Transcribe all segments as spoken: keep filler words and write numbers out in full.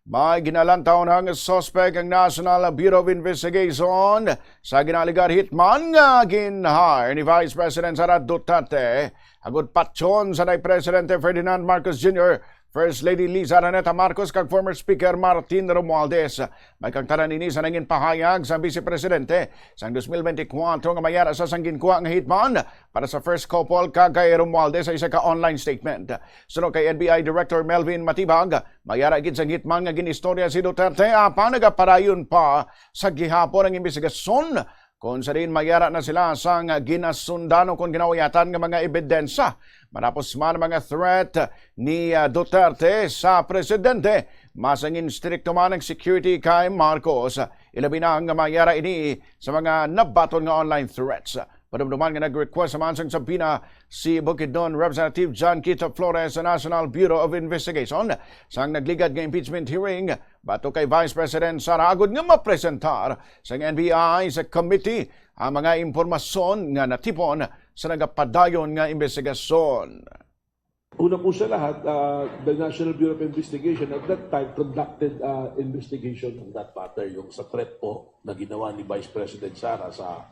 May ginalantaw na nga suspek ang National Bureau of Investigation sa ginaalegar hitman nga gin-hire ni Vice President Sara Duterte agud patyon sa nay Presidente Ferdinand Marcos Junior, First Lady Liza Araneta Marcos kag former Speaker Martin Romualdez. May kangtanan ini sa nangin pahayag sa Vice Presidente sang dos mil benti kwatro nga mayara sa sang ginkuha nga hitman para sa first couple kag kay Romualdez sa isa ka online statement. Suno kay N B I Director Melvin Matibag, mayara gid sang hitman nga ginistorya si Duterte, apan nagapadayon pa sa gihapon ang imbestigasyon, kung sa diin mayara na sila sang ginasundan o kung ginawayatan nga mga ebidensya. Matapos man ang mga threat ni, ah, Duterte sa presidente, mas nangin strikto man ang security kay Marcos. Ilabi na nga mayara ini sa mga nabaton nga online threats. Padumduman nga nag-request naman sang subpoena si Bukidnon Representative John Kito Flores sa National Bureau of Investigation sang nagligad nga impeachment hearing batok kay Vice President Sara agud nga mapresentar sang N B I sa committee ang mga impormasyon nga natipon sa nagapadayon nga imbestigasyon. Una po sa lahat, ah, the National Bureau of Investigation at that time conducted, ah, investigation on that matter, yung sa threat po na ginawa ni Vice President Sara sa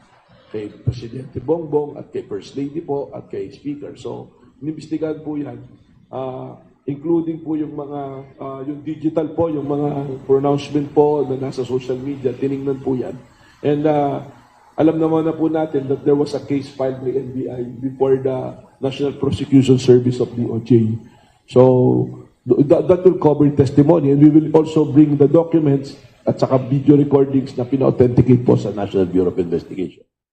kay Presidente Bongbong at kay First Lady po at kay Speaker. So, inimbestigahan po yan, ah, including po yung mga, ah, yung digital po, yung mga pronouncement po na nasa social media, tiningnan po yan. And, ah, alam naman na po natin that there was a case filed by N B I before the National Prosecution Service of D O J. So, th-, that, that will cover testimony, and we will also bring the documents at saka video recordings na pina-authenticate po sa National Bureau of Investigation.